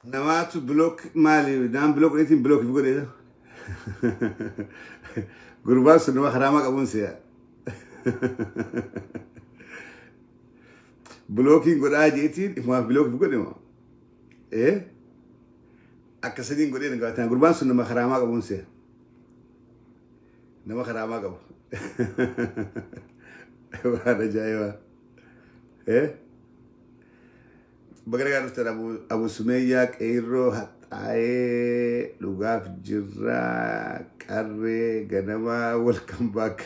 Namaatu block maali naan block godheetiin block if godhe. Gurbaan sun nama haraamaa qabuun si'a. Blockiin godhaa jeetiin ifumaaf block if godhe moo? Eh? Akkasaniin godhee na gaafatan. Gurbaan sun nama haraamaa qabuun si'a. Nama karaamaa qabu. Waan ajaa'ibaa. Eh? Baga nagaa dhuftan Abu Sumeeyyaa Qeerroo haxaa'ee dhugaaf jirraa qarree ganamaa welcome back.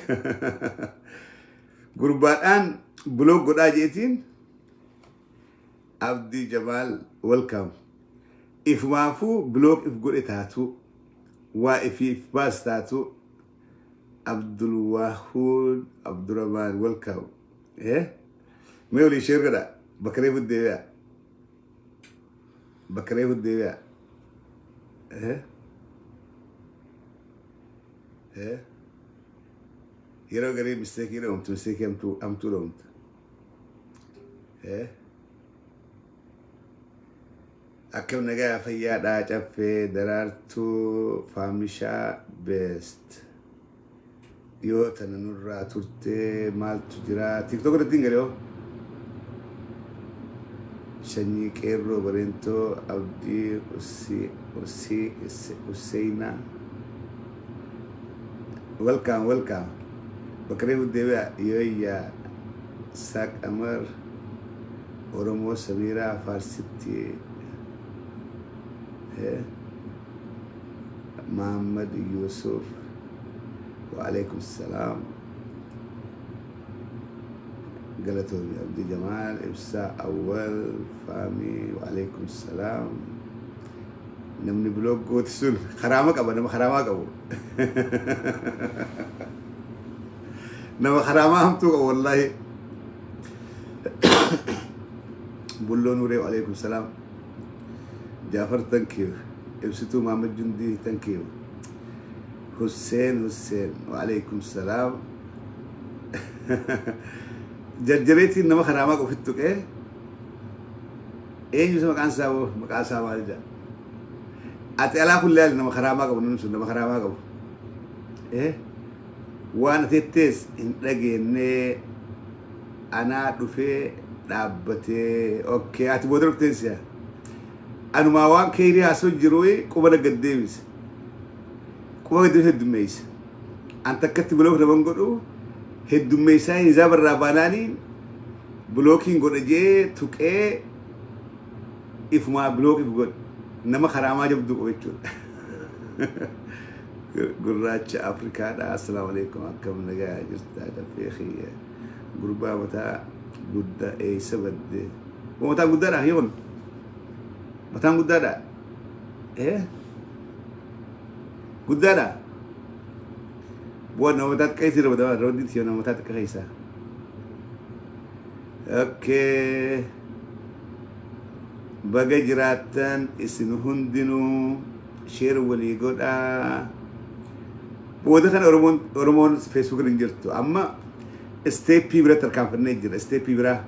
Gurbaadhaan block godhaa jeetiin Abdii Jamaal welcome. Ifumaafuu block if godhe taatu waa ifii if baas taatu Abdulwaahuud Abdurrahmaan welcome. Eh? Mee olii share godha. Bakka reefu deebi'a. Bakka reefu deebi'a. Eh? Eh? Yeroo garii misteekii dhoomtu, misteekii hamtuu hamtuu dhoomtu. Eh? Akkam nagaa fayyaadhaa Caffee Daraartuu Faamishaa best. Dhiyoo tana nurraa turtee maaltu jira? TikTok irratti hin galee hoo? Sanyii Qeerroo Bareentoo Abdii Usii Useenaa. Welcome, welcome. Bakka reefu deebi'a yooyyaa Saaq Amar Oromoo Samiiraa Faarsitti Muhammad Yusuf Waalaikum salaam. Galatoomi Abdii Jamaal Ibsaa Awwal Faamii Waalaikum salaam. Namni block gooti sun karaama qaba, nama karaamaa qabu. Nama karaamaa hamtuu qabu wallaahi. Bulloo Nuuree Waalaikum salaam. Jaafar thank you. Ibsituu Maamad Jundii thank you. Husseen Husseen Waalaikum salaam. Jarjareetiin nama karaamaa qofitti tuqee eenyu isa maqaan isaa hoo maqaa isaa maal jedha? Ati alaa kun laali nama karaamaa qabu namni sun nama karaamaa qabu. Eh? Waan ati jettees hin dhageennee anaa dhufee dhaabbatee okay ati booda dhufteen si'a. Anumaa waan keeyrii haasoo jiru quba na gad deebise. Quba gad deebise heddummeessa. An takkatti block naman godhu heddummeessaa hin hisaaba irraa baanaanii blockiin godha jee tuqee ifumaa block if godhe. Nama karaamaa jabduu qabu jechuudha. Gurraacha Afrikaadha. Assalaamu alaikum. Akkam nagaa jirta caffee kiyya. Gurbaa mataa guddaa eessa badde? Mataan guddaadha yoon. Mataan guddaadha. Eh? Guddaadha. Bu'aa nama mataa xiqqaa keessa irra ramaddiin tiyya nama mataa xiqqaa keessa. Okay. Baga jiraattan isin hundinuu share walii godhaa. Booda kana Oromoon Facebook irra hin jirtu. Amma step biratti tarkaanfannee jira. Step biraa.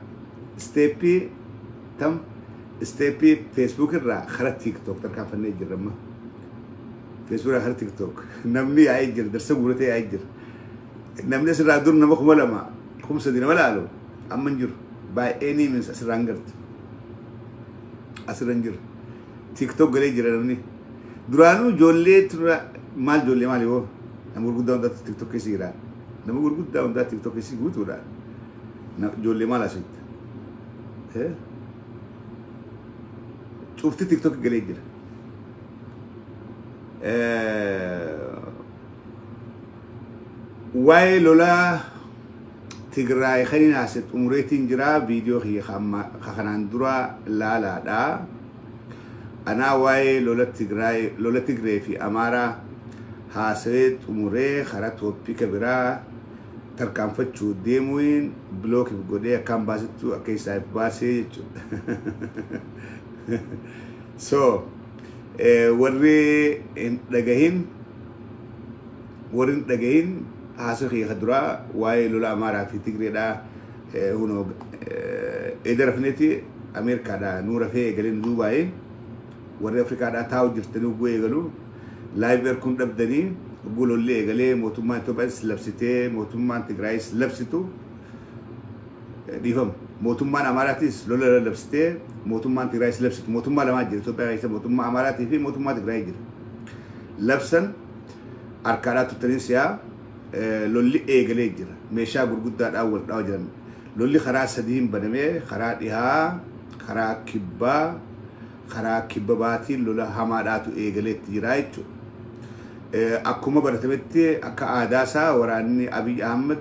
Step tam step Facebook irraa karaa TikTok tarkaanfannee jirra amma. Facebook irraa karaa TikTok. Namni yaa'ee jira. Darsa guuratee yaa'ee jira. Namni asirraa dur nama 2000 3000 nama laalu amma hin jiru. Baay'ee ni minsa asirraa hin gartu. Asirra hin jiru. TikTok galee jira namni. Duraanuu ijoollee tura maal ijoollee maali hoo? Nama gurguddaa hundaatu TikTok keessa jira. Nama gurguddaa hundaa TikTok keessa guutuudha. Ijoollee maal asitti? Cufti TikTok galee jira. Waa'ee lolaa Tigraay kan hin haase xumureetiin jira viidiyoo kiyya ka kanaan dura laalaadha. Anaa waa'ee lola Tigraay lola Tigree fi Amaaraa haasawee xumuree karaa topic biraa tarkaanfachuu deemuun block if godhee akkaan baasettu akka isaa if baasee jechuudha. So warri hin dhagahin warri hin dhagahin haasa kiyya ka duraa waa'ee lola Amaaraa fi Tigreedhaa hunoo eda rafneeti Ameerikaadhaa nuu rafee eegalee nu duubaa'ee Warri Afrikaadhaa taa'u jirtanii hogguu eegalu live erkuun dhabdanii, hogguu lolli eegalee mootummaan Itoophiyaas labsitee, mootummaan Tigraayis labsitu, dhiifama. Mootummaan Amaaraatis lola labsitee, mootummaan Tigraayis labsitu. Mootummaa lamaa jira Itoophiyaa keessa, mootummaa Amaaraatii fi mootummaa Tigraay jira. Labsan harkaadhaa turtanii si'aa lolli eegalee jira. Meeshaa gurguddaadhaan wal dhawaa jiran. Lolli karaa sadiin banamee, karaa dhihaa, karaa kibbaa, karaa kibba baatiin lola hamaadhaatu eegaleetti jira jechuudha. Akkuma baratametti, akka aadaa isaa, waraanni Abiy Ahmad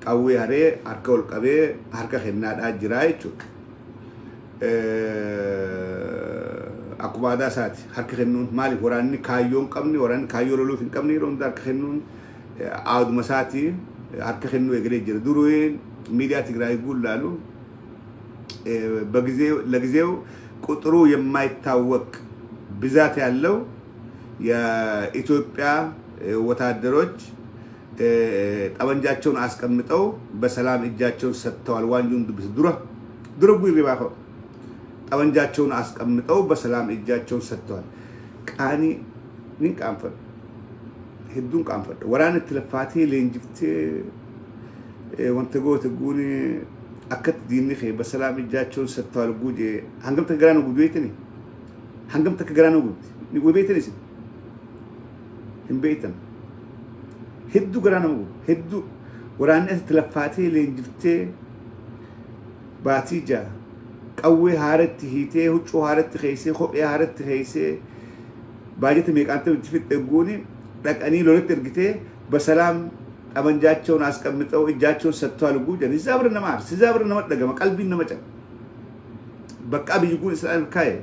qawwee haree harka ol qabee harka kennaadhaa jira jechuudha. Akkuma aadaa isaati harka kennuun. Maaliif? Waraanni kaayyoo hin qabne, waraanni kaayyoo loluuf hin qabne, yeroo hunda harka kennuun aaduma isaati. Harka kennuu eegalee jira. Duruu miidiyaa Tigraay guullaalu በጊዜው ለጊዜው ቁጥሩ የማይታወቅ ብዛት ያለው የኢትዮጵያ ወታደሮች ጠመንጃቸውን አስቀምጠው በሰላም እጃቸውን ሰጥተዋል። Waan dubbise dura dura ጉሪ ባኸ ጠመንጃቸውን አስቀምጠው በሰላም እጃቸውን ሰጥተዋል። Qaanii nin qaanfadhu, hedduun qaanfadhu. Waraana itti laffaatee leenjiftee wanta goote guuni akkatti diinni kee በሰላም እጃቸውን ሰጥተዋል ጉጄ hangam takka garaa nu gubdi beektani? Hangam takka garaa nu gubdi ni beektani? Isin hin beektan. Hedduu garaa nama gubu, hedduu. Waraanni asitti laffaatee leenjiftee baatii 6 qawwee haaratti hiitee, huccuu haaratti keeysee, kophee haaratti keeysee, baajata meeqaan ta'u itti fixxe guuni dhaqanii lolatti ergitee በሰላም ጠመንጃቸውን አስቀምጠው እጃቸውን ሰጥተዋል። ጉጀን እዛ ብር nama aarsa, እዛ ብር nama dhagama, qalbiin nama caba. Bakka Abiyyi kun Israa'el kaa'e,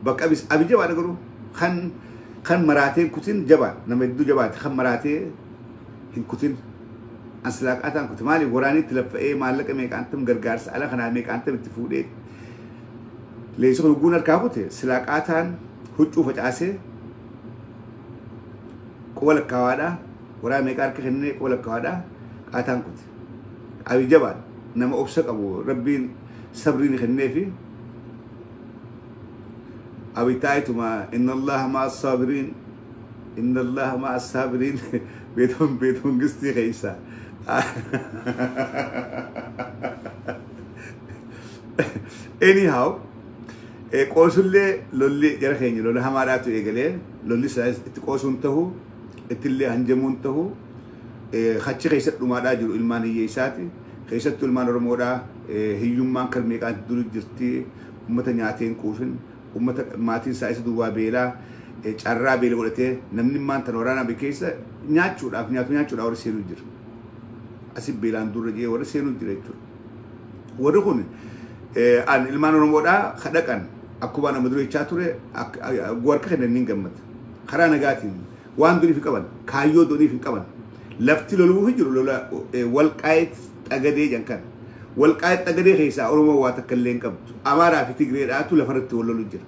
bakka Abiy jabaadha, garuu kan maraatee hin kutin jabaa, nama hedduu jabaate. Kan maraatee hin kutin ansilaaqaataan kute. Maaliif? Waraanni itti laffa'ee maallaqa meeqaan gargaarsa ala kanaa meeqaan itti fuudhee leensa kun guun harkaa kute, silaaqaataan huccuu facaasee quba lakkaawaadha. Waraana meeqa harka kennee quba lakkaawaadha, qaataan kute. Abiy jabaadha, nama obsa qabu, Rabbiin sabriin kenneefi. Abiy taa'ituma "إن الله مع الصابرين، إن الله مع الصابرين" ቤተ መንግስtii keessa. Anyhow, qoosullee lolli jara keenya lola hamaadhaatu eegalee. Lolli isaa itti qoosuun tahu, ittillee hanjamuun tahu. Achi keessa dhumaadhaa jiru ilmaan hiyyeessaati. Keessattuu ilmaan Oromoodhaa hiyyummaan kan meeqaan duri jirti. Ummata nyaatee hin quufin, ummata maatiin isaa isa duwwaa beelaa, carraa beela godhatee namni maan tan waraanaa keessa nyaachuudhaaf, nyaatu nyaachuudhaaf warra seenuu jira. Asi beelaan durra jee warra seenuu jira jechuudha. Warri kun an ilmaan Oromoodhaa kadhaqan akkuma nama dura jechaa ture harka kennan ni gammada. Karaa nagaatiin waan duriif hin qaban, kaayyoo duriif hin qaban. Lafti loluu hin jiru, lola Walqaayit Xagadee jedhan kana. Walqaayit Xagadee keessaa Oromoo waa takka illee hin qabdu. Amaaraa fi Tigreedhaatu lafarratti wal lolu jira.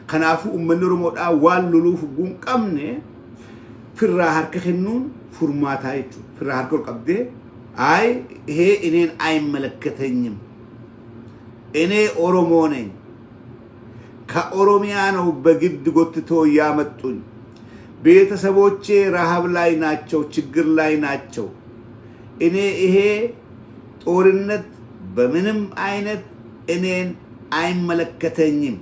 Kanaafuu uummanni Oromoodhaa waan loluuf hin qabne firraa harka kennuun furmaataa jechuudha. Firraa harka ol qabdee, "አይ ይሄ እኔን አይመለከተኝም፣ እኔ ኦሮሞ ነኝ፣ ከኦሮሚያ ነው በግድ ጎትቶ ያመጡኝ፣ ቤተሰቦቼ ረሃብ ላይ ናቸው፣ ችግር ላይ ናቸው። እኔ ይሄ ጦርነት በምንም አይነት እኔን አይመለከተኝም።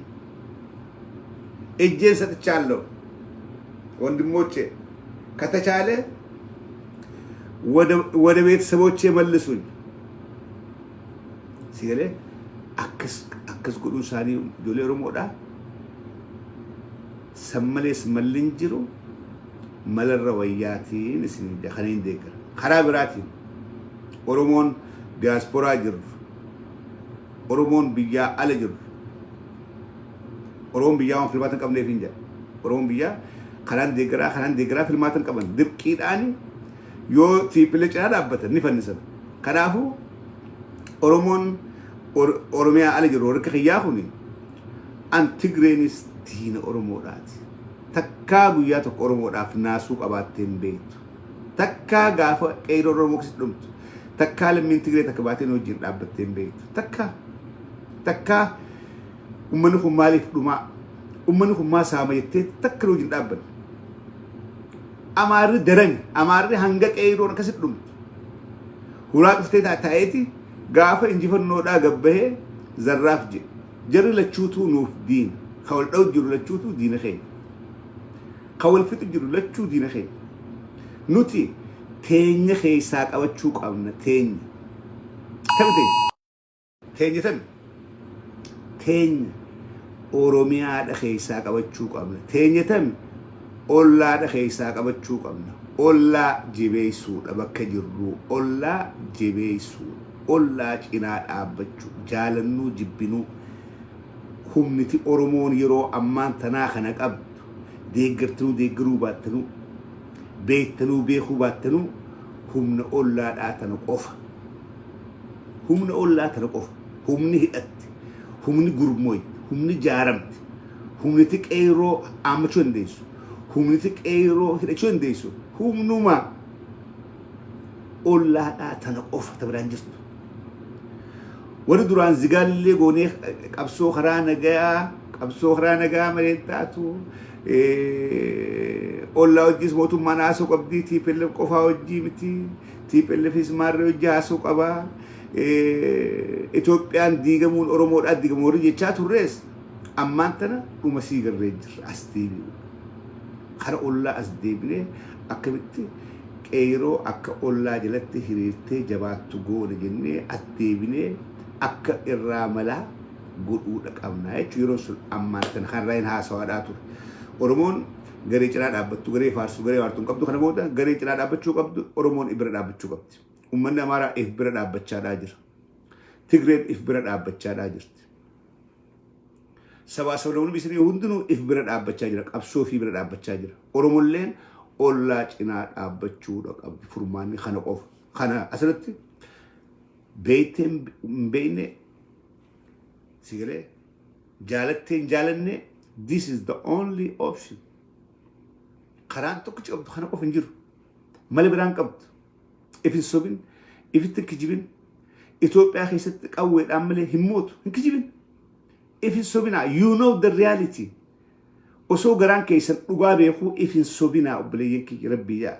እጄን ሰጥቻለሁ። ወንድሞቼ፣ ከተቻለ ወደ ቤተሰቦቼ መልሱኝ" ሲገሌ akkas akkas godhuun isaanii ijoollee Oromoodha. San malees malli hin jiru, malarra wayyaatiin isin kan hin deeggara. Karaa biraatiin Oromoon diyaasporaa jirru, Oromoon biyyaa ala jirru, Oromoon biyyaa waan filmaata hin qabneef hin jedha. Oromoon biyyaa kanaan deeggaraa, kanaan deeggaraa filmaata hin qaban. Dirqiidhaan yoo tiipilee cinaa dhaabbatan ni fannisan. Kanaafuu Oromoon Oromiyaa ala jiru warri kiyyaa kuni, an Tigreenis diina Oromoodhaati. Takkaa guyyaa tokko Oromoodhaaf naasuu qabaattee hin beektu. Takkaa gaafa qeerroo Oromoo keessatti dhumtu, takkaa lammiin Tigree takka baateen wajjin dhaabbattee hin beektu. Takkaa takkaa uummanni kun maaliif dhumaa? Uummanni kun maa saama jettee takka wajjin dhaabbanne. Amaarri darani, Amaarri hanga qeeroon akkasitti dhumtu. Hulaa dhuftee taa'eeti gaafa injifannoodhaa gabbahee zarraaf jedhe. Jarri lachuutuu nuuf diina. Ka wal dha'u jiru lachuutuu diina keenya. Ka wal fixu jiru lachuu diina keenya. Nuti teenya keessaa qabachuu qabna, teenya. Tami teenya? Teenya tami? Teenya Oromiyaadha keessaa qabachuu qabna. Teenya tami? Ollaadha keessaa qabachuu qabna. Ollaa jabeessuudha bakka jirru. Ollaa jabeessuudha. Ollaa cinaa dhaabbachuu. Jaalannuu jibbinuu. Humniti Oromoon yeroo ammaan tanaa kana qabdu, deeggartanuu deeggaruu baattanuu, beektanuu beekuu baattanuu, humna ollaadhaa tana qofa. Humna ollaa tana qofa. Humni hidhatte, humni gurmooyte, humni jaaramte, humniti qeerroo dhaammachuu dandeessu, humniti qeerroo hidhachuu dandeessu, humnuma ollaadhaa tana qofa, ta biraan jirtu. Warri duraan zigaallee goonee qabsoo karaa nagayaa, qabsoo karaa nagaa malee taatu, ollaa wajjis mootummaan haasoo qabdi, TPLF qofaa wajjii miti, TPLFis maarree wajjii haasoo qabaa. Itoophiyaan diigamuun Oromoodhaa diigamu warri jechaa turrees ammaan tana dhuma sii garree jirra as deebi'u. Kara ollaa as deebinee akkamitti qeeroo akka ollaa jalatti hiriirtee jabaattu goona jennee as deebinee akka irraa malaa godhuudha qabna jechuudha. Yeroo sun ammaan tana kan irraa hin haasawaadhaa ture. Oromoon garee cinaa dhaabbattu, garee faarsu, garee waartu hin qabdu. Kana booda garee cinaa dhaabbachuu qabdu, Oromoon bira dhaabbachuu qabdi. Uummanni Amaaraa if bira dhaabbachaadhaa jira. Tigreen if bira dhaabbachaadhaa jirti. Sabaa sablammoonni biyya hundinuu if bira dhaabbachaa jira. Qabsoo fi bira dhaabbachaa jira. Oromolleen ollaa cinaa dhaabbachuudha qabdi. Furmaanni kana qofa. Kana asirratti beektee hin beekne, si galee, jaalattee hin jaalanne, this is the only option. Karaan tokkichi qabdu kana qofa, hin jiru. Mala biraan qabdu. If hin sobin, ifitti hin kijibin. Itoophiyaa keessatti qawweedhaan malee hin mootu, hin kijibin. If hin sobinaa, you know the reality. Osoo garaan keessan dhugaa beekuu if hin sobinaa, obboleeyyan kiyya, rabbii yaa.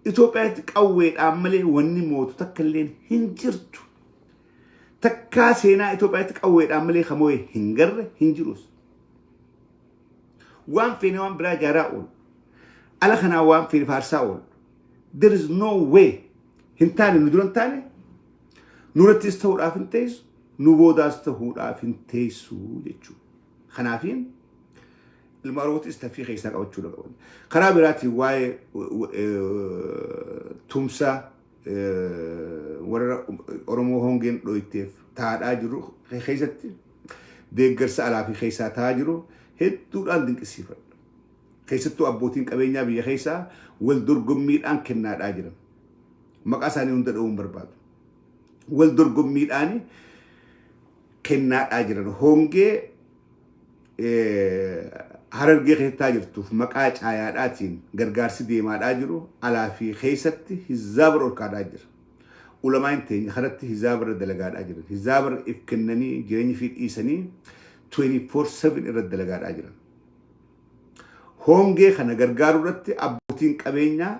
Itoophiyaatti qawweedhaan malee wanni mootu takka illee hin jirtu. Takkaa seenaa Itoophiyaatti qawweedhaan malee kamoo'e hin garre, hin jirus. Waan feene waan biraa ijaaraa oolu. Ala kanaa waan feene faarsaa oolu. There is no way, hin taane, nu dura hin taane, nurattis ta'uudhaaf hin teessu, nu boodaas ta'uudhaaf hin teessu jechuudha. Kanaafiin ilma Oromootis taffii keessaa qabachuudha qaban. Karaa biraatiin waa'ee tumsa warra Oromoo hongeen dhoyteef taa'aa jiru keessatti deeggarsa alaa fi keessaa taa'aa jiru hedduudhaan dinqisiifadha. Keessattuu abbootiin qabeenyaa biyya keessaa wal dorgommiidhaan kennaadhaa jiran. Maqaa isaanii hunda dha'uun barbaadu. Wal dorgommiidhaan kennaadhaa jiran. Hongee Harargee keessaa jirtuuf maqaa caayaadhaatiin gargaarsi deemaadhaa jiru alaa fi keessatti hizaabar ol kaadhaa jira. Ulamaan teenya kanatti hizaabarra dalagaadhaa jiran. Hizaabarra if kennanii jireenya fi dhiisanii 24/7 irra dalagaadhaa jiran. Hongee kana gargaaruu irratti abbootiin qabeenyaa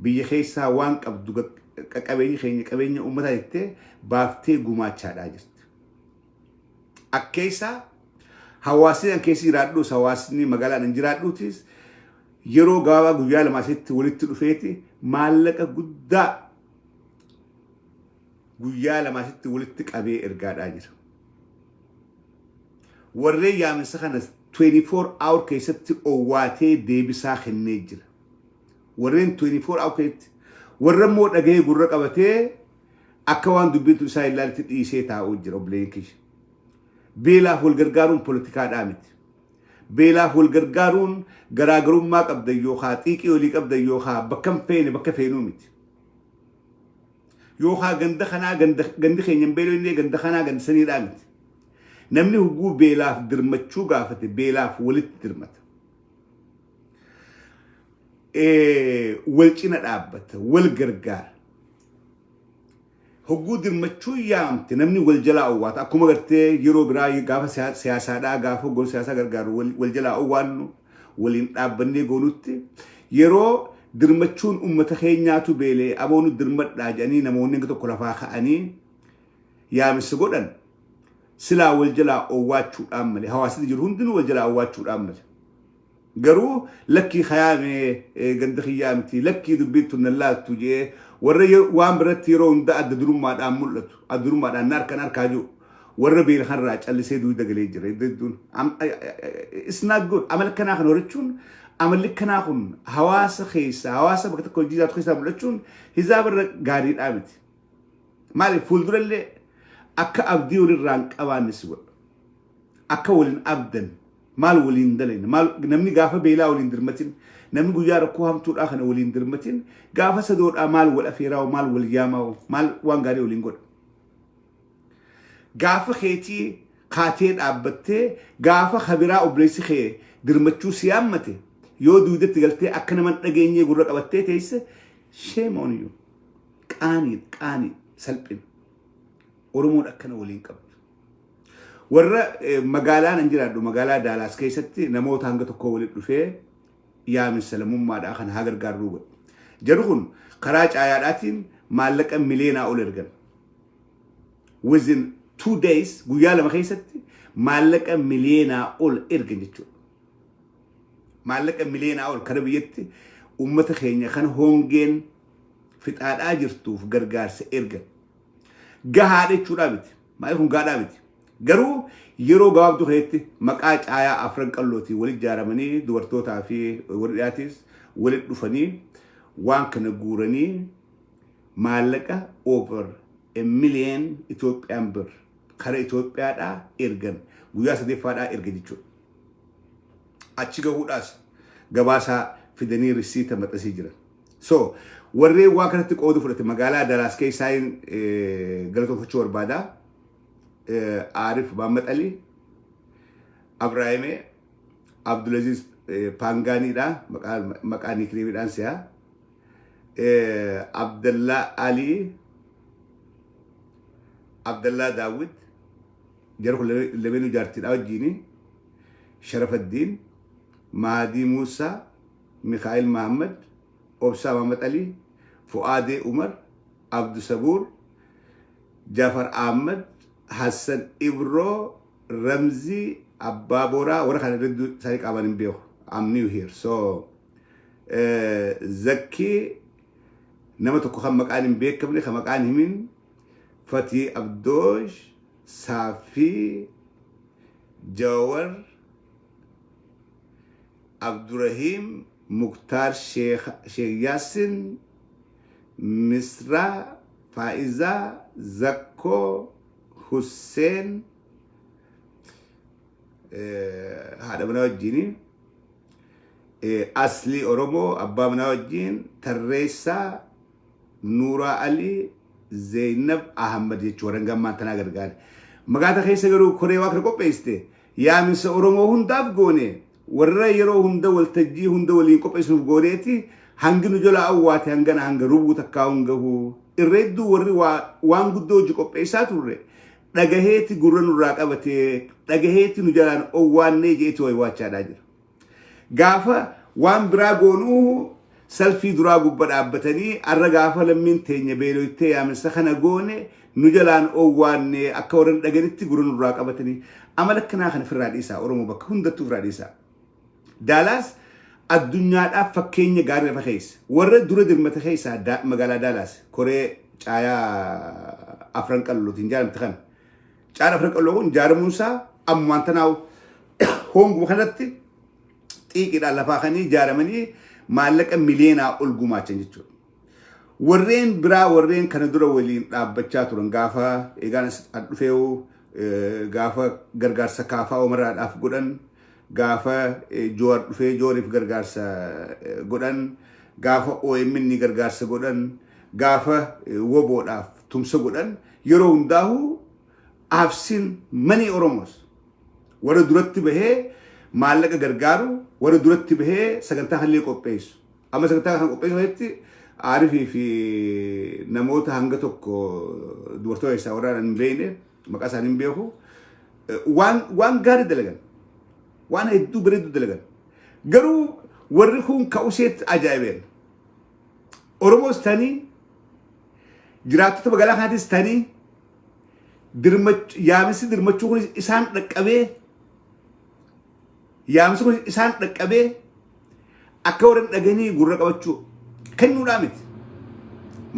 biyya keessaa waan qabdu, qabeenya keenya, qabeenya uummataa jettee baaftee gumaachaadhaa jirti. Akkeessaa hawaasni an keessa jiraadhus, hawaasni magaalaan an jiraadhuutis yeroo gabaabaa guyyaa 2 asitti walitti dhufeeti maallaqa guddaa guyyaa 2 asitti walitti qabee ergaadhaa jira. Warreen yaaminsa kana 24 hour keessatti owwaatee deebisaa kennee jira. Warreen 24 hour keessatti, warra immoo dhagahee gurra qabatee akka waan dubbitu isaa ilaalitti dhiisee taa'uu jira, obboleeyyan kiyya. Beelaaf wal gargaaruun poolitikaadhaa miti. Beelaaf wal gargaaruun garaagarummaa qabdan yookaan xiiqii olii qabdan yookaan bakka hin feene bakka feenuu miti. Yookaan ganda kanaa gandi keenya hin beelofne, ganda kanaa ganda saniidhaa miti. Namni hugguu beelaaf dirmachuu gaafate beelaaf walitti dirmata. Wal cina dhaabbata, wal gargaara. Hogguu dirmachuu yaamte namni wal jalaa owwaata. Akkuma gartee yeroo biraa gaafa siyaasaadhaa, gaafa hoggansa siyaasaa gargaaru wal jalaa owwaannu, waliin dhaabbannee goonutti, yeroo dirmachuun uummata keenyaatu beelee aboonu dirmadhaa jedhanii namoonni hanga tokko lafaa ka'anii yaamessa godhan, silaa wal jalaa owwaachuudhaan malee, hawaasni jiru hundinuu wal jalaa owwaachuudhaan malee. Garuu lakkii kayaame ganda kiyyaa miti, lakkii dubbiin tun nan laaltu jee warra waan biratti yeroo hunda adda durummaadhaan mul'atu, adda durummaadhaan na harkan harkaa jiru, warra beela kanarraa callisee duuda galee jira hedduun. It's not good. Amala kanaa kan horachuun, amalli kanaa kun hawaasa keessa, hawaasa bakka tokko hojii jiraatu keessaa mul'achuun hizaabarra gaariidhaa miti. Maaliif? Fuuldurallee akka abdii walirraa hin qabaanne si godha. Akka waliin abdan, maal waliin dalayna, maal namni gaafa beelaa waliin dirmatin, namni guyyaa rakkoo hamtuudhaa kana waliin dirmatin, gaafa sadoodhaa maal wal afeeraa, maal wal yaamaa, maal waan gaarii waliin godha? Gaafa keetii kaatee dhaabbattee, gaafa kabiraa obboleessi kee dirmachuu si yaammate yoo duudatti galtee akka nama hin dhageenyee gurra qabattee teesse, shame on you. Qaanii, qaanii, salphina. Oromoon akkana waliin qabdu. Warra magaalaan an jiraadhu, magaalaa Daalaas keessatti namoota hanga tokko walitti dhufee yaaminsa lammummaadhaa kan haa gargaarruu godhe. Jarri kun karaa caayaadhaatiin maallaqa miliyeenaa ol ergan. Within 2 days, guyyaa 2 keessatti maallaqa miliyeenaa ol ergan jechuudha. Maallaqa miliyeenaa ol kara biyyatti uummata keenya kan hongeen fixaadhaa jirtuuf gargaarsa ergan. Gahaadha jechuudhaa miti. Maaliif kun gahaadhaa miti. Garuu yeroo gabaabduu keessatti maqaa caayaa Afran Qallootiin walitti ijaaramanii, dubartootaa fi warri dhiyaatis walitti dhufanii waan kana guuranii maallaqa over a million Itoophiyaan bir kara Itoophiyaadhaa ergan, guyyaa sadeffaadhaa ergan jechuudha. Achi gahuudhaas gabaasaa fidanii risiita maxxasii jiran. So warreen waa kanatti qooda fudhate magaalaa Dalaas keessaa galatoonfachuu barbaada. Arif Muhammad Ali, Abraahimee, Abdulaziz Paangaaniidha, maqaa nicknameiidhaan si'a. Abdallaa Ali, Abdallaa Daawwit, jara kun lameenuu jaartiidha wajjiini. Sharafaddiin, Mahadii Muusaa, Mikaa'el Mahammad, Obsaa Mahammad Ali, Fu'aadee Umar, Abdu Sabuur, Jafar Ahmad, Hassan Ibroo, Ramzii Abbaa Boraa, warra kana hedduu isaanii qaamaan hin beeku. I'm new here. So, Zakkii, nama tokko kan maqaan hin beekamne, kan maqaan himin, Fatii Abdoosh, Saaffii, Jawar, Abdurahim, Muktaar Sheekh Yaasin, Misraa, Faa'izaa, Zakkoo, Husseen, haadha manaa wajjini, Aslii Oromoo, abbaa manaa wajjin, Tarreessaa, Nuuraa Alii, Zeynab Ahmad jechuun warreen gammaan tanaa gargaare. Magaalaa keessa garuu koree waa kana qopheessite yaaminsa Oromoo hundaaf goone, warra yeroo hunda waltajjii hunda waliin qopheessuuf gooneeti, hangi nu jalaa awwaate hangana, hanga rubuu takkaa hin gahu. Irra hedduu warri waan guddoo hojii qopheessaa turre dhagaheeti gurra nurraa qabatee, dhagaheeti nu jalaan owwaannee jeeti wayiwaachaadhaa jira. Gaafa waan biraa goonuu salfii duraa gubba dhaabbatanii, arra gaafa lammiin teenya beeloytee yaaminsa kana goone nu jalaan owwaanne, akka warra dhaganitti gurra nurraa qabatanii. Amala akkanaa kana ofirraa dhiisaa. Oromoo bakka hundattuu ofirraa dhiisaa. Daalaas addunyaadhaaf fakkeenya gaarii lafa keessa. Warra dura dirmata keessaa magaalaa Daalaas koree caayaa Afran Qallootiin ijaaramte kana. Caayaan Afran Qalloo kun ijaaramuunsaa ammumaan tanaa'u honguma kanatti xiiqiidhaan lafaa kanii ijaaramanii maallaqa miliyeenaa ol gumaachan jechuudha. Warreen biraa, warreen kana dura waliin dhaabbachaa turan, gaafa eegaan as dhufeewu, gaafa gargaarsa kaafaa omaraadhaaf godhan, gaafa Joowar dhufee Joowariif gargaarsa godhan, gaafa OMN gargaarsa godhan, gaafa woboodhaaf tumsa godhan, yeroo hundaahu I've seen many Oromos warra duratti bahee maallaqa gargaaru, warra duratti bahee sagantaa kanillee qopheessu. Amma sagantaa kana qopheessu keessatti Aarifii fi namoota hanga tokko, dubartoota keessaa warra hin beekne, maqaa isaanii hin beeku, waan gaarii dalagan, waan hedduu bareedu dalagan. Garuu warri kun ka'useetti ajaa'ibeen. Oromoos tanii, jiraattota magaalaa kanaatis tanii, yaamisi dirmachuu kunis isaan dhaqqabee, yaamsi kun isaan dhaqqabee, akka warra dhaganii gurra qabachuu kennuudhaa miti.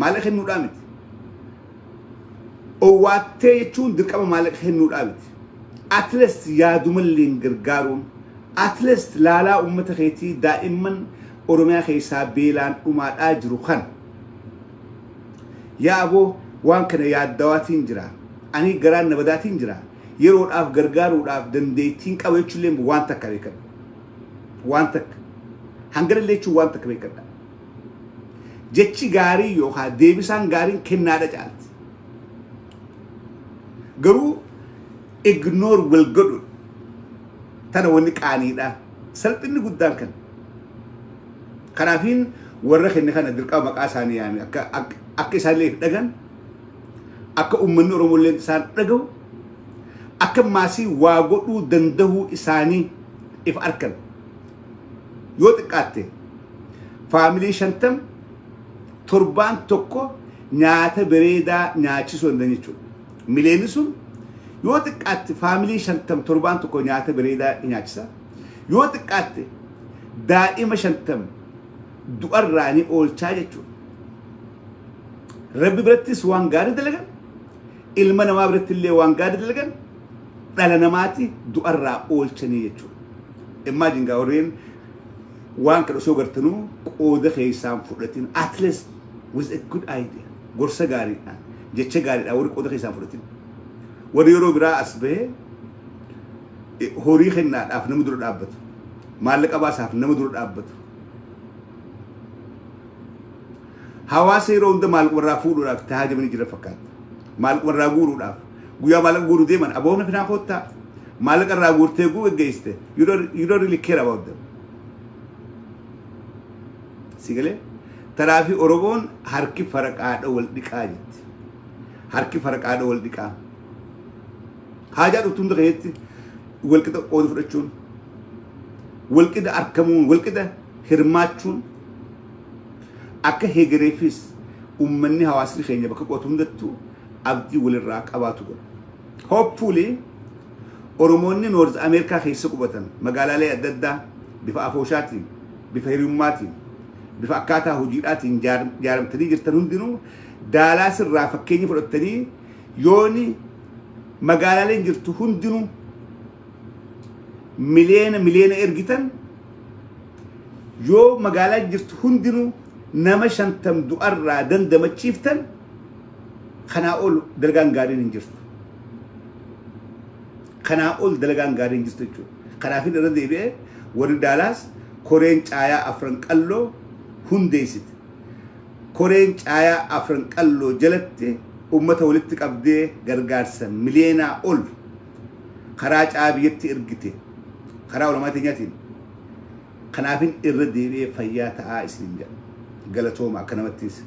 Maallaqa kennuudhaa miti. Owwaattee jechuun dirqama maallaqa kennuudhaa miti. At least yaadumallee gargaaruun, at least laalaa uummata keetii, daa'imman Oromiyaa keessaa beelaan dhumaadhaa jiru kan yaa aboo, waan kana yaaddawaatiin jira, ani garaan na badaatiin jira, yeroodhaaf gargaaruudhaaf dandeettiin qaba jechuullee waan takka beekadha. Waan takka. Hanganallee jechuun waan takka beekadha. Jechi gaarii yookaan deebisaan gaariin kennaadha caalti. Garuu ignore wal godhu tana wanni qaaniidha. Salphinni guddaan kan. Kanaafiin warra kenne kana dirqama maqaa isaanii yaame, akka akka isaan dhagan, akka uummanni Oromoo illee isaan dhagahu, akka maasii waa godhuu dandahuu isaanii if arkan. Yoo xiqqaatte family 50 torbaan tokko nyaata bareedaa nyaachisuu danda'an jechuudha. Mileenni sun yoo xiqqaatte family 50 torbaan tokko nyaata bareedaa nyaachisa. Yoo xiqqaatte daa'ima 50 du'arraa ni oolchaa jechuudha. Rabbi birattis waan gaarii dalagan, ilma namaa biratti illee waan gaarii dalagan, dhala namaati du'arraa oolchanii jechuudha. Imagine gaa, warreen waan kana osoo gartanuu qooda keessaan fudhatin, at least with a good idea, gorsa gaariidhaan, jecha gaariidhaan warri qooda keessaan fudhatin, warri yeroo biraa as bahee horii kennaadhaaf nama dura dhaabbatu, maallaqa baasaaf nama dura dhaabbatu, hawaasa yeroo hunda maallaqa warraa fuudhuudhaaf tahaajamanii jira fakkaata. Maallaqa warraa guuruudhaaf guyyaa maallaqa guuruu deeman aboona finaa koottaa maallaqa irraa guurtee guu geggeessite, you don't really care about them. Si galee? Tanaafi Oromoon harki faraqaadha wal dhiqaa jetti. Harki faraqaadha wal dhiqaa. Haajaa dhuftu hunda keessatti walqixa qooda fudhachuun, walqixa argamuun, walqixa hirmaachuun akka hegereefis uummanni, hawaasni keenya bakka qootu hundattuu abdii walirraa qabaatu godha. Hopefully Oromoonni North Ameerikaa keessa qubatan magaalaalee adda addaa bifa afooshaatiin, bifa hiriyummaatiin, bifa akkaataa hojiidhaatiin jaaramtanii jirtan hundinuu Daalaas irraa fakkeenya fudhattanii, yooni magaalaaleen jirtu hundinuu miliyoona miliyoona ergitan, yoo magaalaa jirtu hundinuu nama 50 du'arraa dandamachiiftan, kanaa ol dalagaan gaariin hin jirtu. Kanaa ol dalagaan gaariin hin jirtu jechuudha. Kanaafin irra deebi'ee warri Daalaas koreen caayaa Afran Qalloo hundeessite. Koreen caayaa Afran Qalloo jalatti uummata walitti qabdee gargaarsa miliyoonaa ol karaa caayaa biyyatti ergite karaa olamaa teenyaatiin. Kanaafin irra deebi'ee fayyaa ta'aa isiniin jedha. Galatooma akka namattis.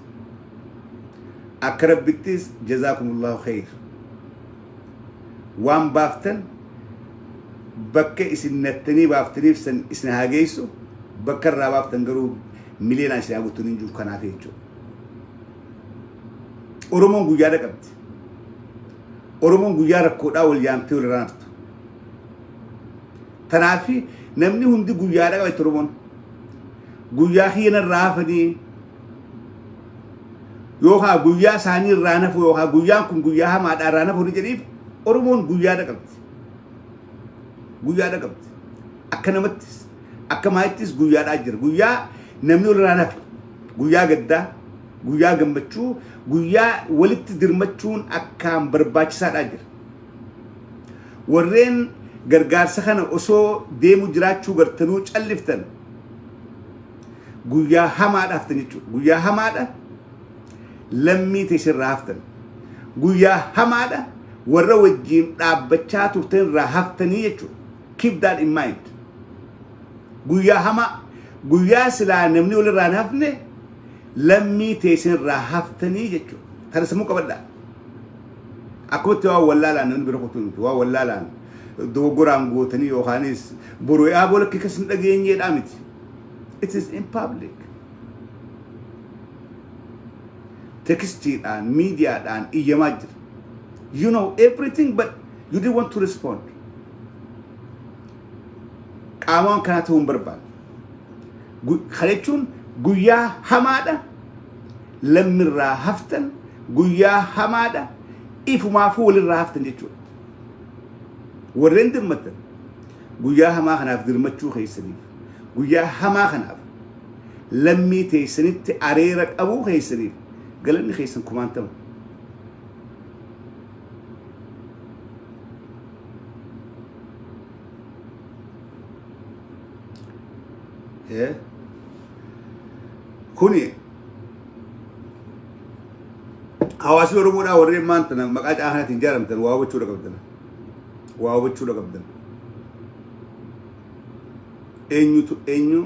Akka Rabbittis jazaakumullahu khayr. Waan baaftan bakka isin nattanii baaftaniif san isin haa geessu, bakka irraa baaftan garuu miliyoonaan isin haa guutuun hin jiru kanaaf jechuudha. Oromoon guyyaadha qabdi. Oromoon guyyaa rakkoodhaa wal yaamtee wal irraa naftu. Tanaafi namni hundi guyyaadha qaba Oromoon. Guyyaa kiyyana irraa hafanii yookaan guyyaa isaanii irraa nafu yookaan guyyaan kun guyyaa hamaadhaa irraa nafu ni jedhiif. Oromoon guyyaadha qabdi. Guyyaadha qabdi. Akka namattis akka maayittis guyyaadhaa jira. Guyyaa namni wal irraa nafe, guyyaa gaddaa, guyyaa gammachuu, guyyaa walitti dirmachuun akkaan barbaachisaadhaa jira. Warreen gargaarsa kana osoo deemu jiraachuu gartanuu calliftan, guyyaa hamaadha haftan jechuudha. Guyyaa hamaadha lammii teessirraa haftan. Guyyaa hamaadha warra wajjiin dhaabbachaa turtan irraa haftanii jechuudha. Keep that in mind. Guyyaa hamaa, guyyaa silaa namni walirraa hin hafne. Lammii teessan irraa haftanii jechuudha. Kana sammuu qabadhaa. Akkumatti waan wallaalaan namni bira kutuu miti. Waan wallaalaan dogoggoraan gootanii yookaanis boru yaaboo lakkii kas hin dhageenyeedhaa miti. It is in public. Tekstiidhaan, miidiyaadhaan iyyamaa jira. You know everything, but you didn't want to respond. Qaama waan kanaa ta'uu hin barbaanne. Kana jechuun guyyaa hamaadha. Lammirraa haftan guyyaa hamaadha. Ifumaafuu walirraa haftan jechuudha. Warreen dirmattan guyyaa hamaa kanaaf dirmachuu keessaniif, guyyaa hamaa kanaaf lammii teessanitti areera qabuu keessaniif galanni keessan kumaantama. Kuni hawaasni Oromoodhaa warreen maanta maqaa caahanaatiin ijaaramtan waa hubachuudha qabdan. Waa hubachuudha qabdan. Eenyutu eenyu,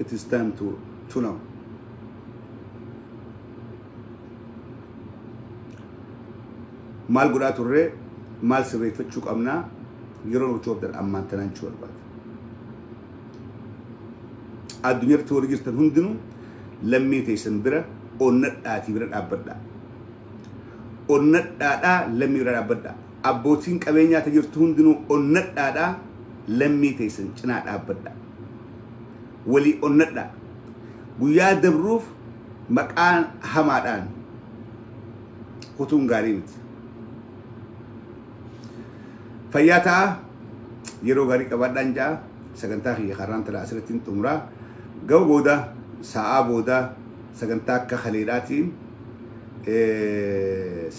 it is time to know. Maal godhaa turree, maal sirreeffachuu qabnaa, yeroo hubachuu qabdan ammaan tanaan jechuu barbaada. Addunyaatti warri jirtan hundinuu lammii teessan bira onnadhaatii bira dhaabbadhaa. Onnadhaadhaa lammii bira dhaabbadhaa. Abbootiin qabeenyaa ta jirtu hundinuu onnadhaadhaa lammii teessan cinaa dhaabbadhaa. Walii onnadhaa. Guyyaa dabruuf maqaan hamaadhaan kutuun gaarii miti. Fayyaa ta'a, yeroo gaarii qabaadhaan ja'a. Sagantaa kiyya karraan tana asirratti hin xumuraa. Gama booda, sa'aa booda, sagantaa akka kaleedhaatiin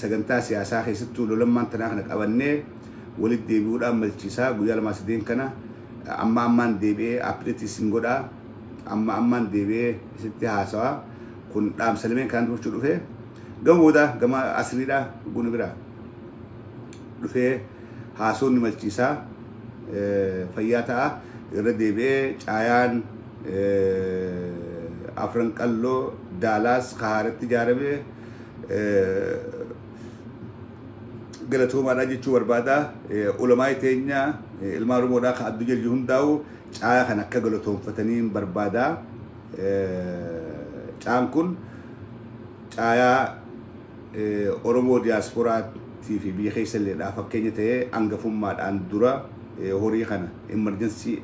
sagantaa siyaasaa keessattuu lolammaan tanaa kana qabannee walitti deebi'uudhaan malchiisaa. Guyyaa lamaa sadeen kana amma ammaan deebi'ee update isin godhaa, amma ammaan deebi'ee isitti haasawaa. Kun dhaamsa lameen kanaan dubbachuu dhufee. Gama booda gama asriidha gunu bira dhufee haasoonni malchiisaa. Fayyaa ta'a. Irra deebi'ee caayaan Afran Qalloo Daalaas Kahaaratti ijaarame galatoomaadha jechuu barbaada. Ulamaa teenya ilmaan Oromoodhaa kan addunyaa jiru hundaa'u caaya kan akka galatoonfatanii barbaada. Caan kun caayaa Oromoo diyaasporaatii fi biyya keessa illeedhaa fakkeenya ta'ee hangafummaadhaan dura horii kana emergency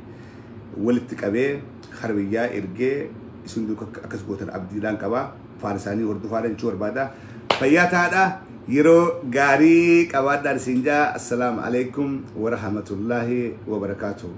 walitti qabee kara biyyaa ergee isin duuka akkas gootan abdiidhaan qaba. Faana isaanii hordofaadhaan jechuu barbaada. Fayyaa ta'aadha. Yeroo gaarii qabaadhaan isin jaa. Assalaamu alaikum wa rahmatullahi wa barakaatuh.